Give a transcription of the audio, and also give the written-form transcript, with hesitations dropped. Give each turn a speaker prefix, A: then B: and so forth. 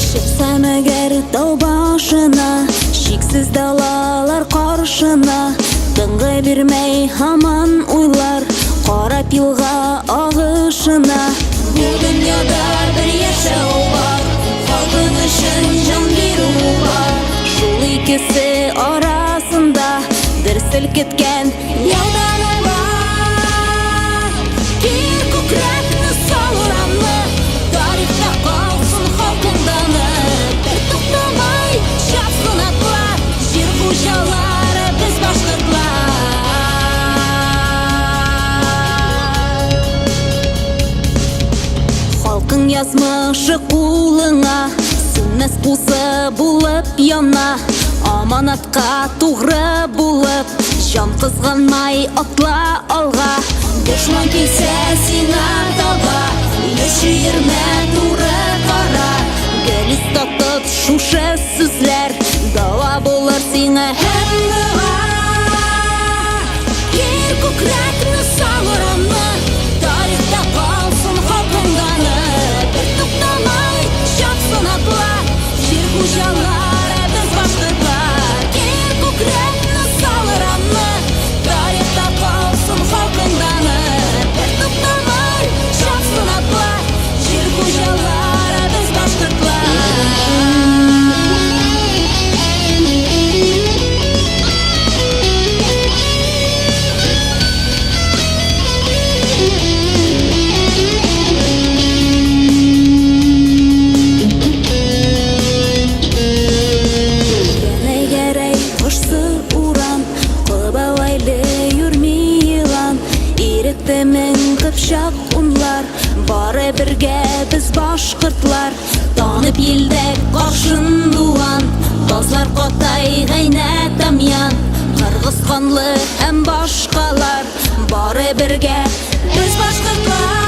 A: Чыксам әгәр тау башына, Чиксез далалар каршына, Тынгы бирмәй һаман уйлар, Карап елга агышына. Бу дөньяда бер яшәү бар, Халкың өчен җан бирү бар. Шул икесе арасында Дер селкеткән яудану бар. Кир күкрәкне, сал урамны, Тарихта калсын халкың даны. Бер туктамай чапсын атлар, Җир хуҗалары без башкортлар. Халкың язмышы кулыңа, Сүнмәс кузы булып яна. Аманатка тугры булып, Җан кызганмай атла алга. Дошман килсә сиңа таба, Йөз чөермә, туры кара. Гел истә тот шушы сүзләр, Дава булыр сиңа һәм дога. Кир күкрәкне, сал урамны, Тарихта калсын халкың даны. Бер туктамай чапсын атлар, Җир хуҗалары без башкортлар. Кир күкрәкне, сал урамны, Тарихта калсын халкың даны. Бер туктамай чапсын атлар, Җир хуҗалары без башкортлар. Гәрәй кошсы урам, Кобауайлы юрми елан, Иректе мең кыпчак унлар, Бары бергә без башкортлар. Танып елдәк каршын дуан, Тазлар Катай, Гайнә, Тамьян, Кыргыз канлы һәм башкалар, Бары бергә без башкортлар.